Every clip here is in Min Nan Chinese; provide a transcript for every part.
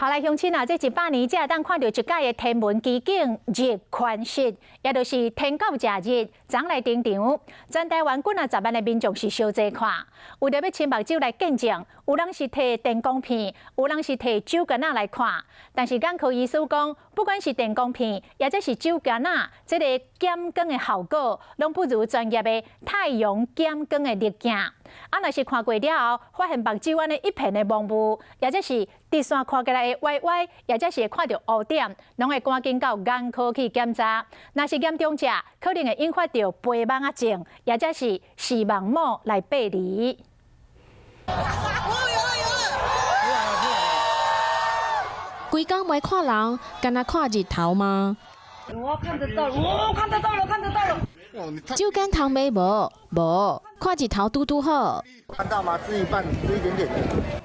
好來，鄉親啊，這100年才會當看著一擺的天文奇景日環食，也就是天狗食日，昨來登場。全台灣幾若十萬的民眾是相齊看，為著欲親目睭來見證，有人是提電光片，有人是提酒矸仔來看。但是眼科醫師講，不管是電光片，抑者是酒矸仔，這个減光的效果，攏不如專業的太陽減光的濾鏡。啊，若是看過了後，發現目睭按呢一片的蒙霧，抑者是直線看起來會歪歪，抑者是會看著烏點，攏會趕緊到眼科去檢查。若是嚴重者，可能會引發著白網仔症，抑者是視網膜來剝離。有了有了！規工袂看人，敢若看日頭嗎？我看得到，我看得到了，看得到了。酒矸頭尾無？無，看日頭拄拄好。看到嗎？只一半，只一點點。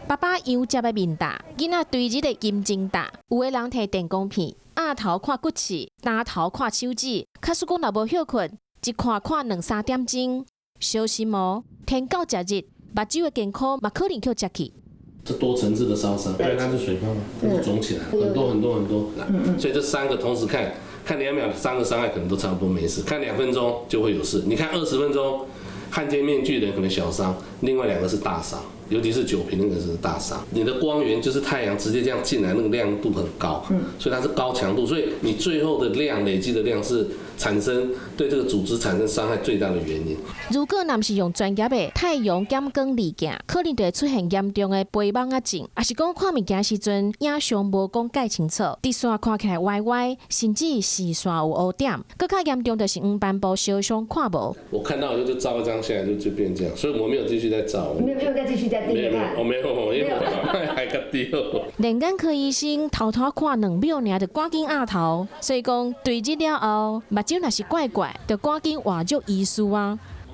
爸爸楊接的面大，囡仔對日的金睛大。有的人提電光片，暗頭看骨刺，焦頭看手指。假使講若無歇睏，一看看兩三點鐘。小心哦，天狗食日，目睭的健康嘛可能予食去。這多層次的燒傷，對，它是水泡，它是腫起來，很多很多很多。所以這三個同時看，看2秒，三個傷害可能都差不多沒事；看2分鐘就會有事。你看20分鐘，漢奸面具人可能小傷，另外兩個是大傷，尤其是酒瓶那個是大傷。你的光源就是太陽直接這樣進來，那個亮度很高，所以它是高強度，所以你最後的量累積的量是產生對這個組織產生傷害最大的原因。如果若毋是用專業的太陽減光濾鏡，可能就會出現嚴重的白網仔症，抑是講看物件時陣影像無講蓋清楚，直線看起來歪歪，甚至視線有烏點。閣較嚴重就是黃斑部燒傷看無。我看到就照一張下來就變這樣，所以我沒有繼續再照。沒有再繼續再盯着看。我沒有，因為我還較丟。連眼科醫生偷偷看2秒爾就趕緊壓頭，所以講對日了後，目睭若是怪怪，就趕緊換藥醫師啊。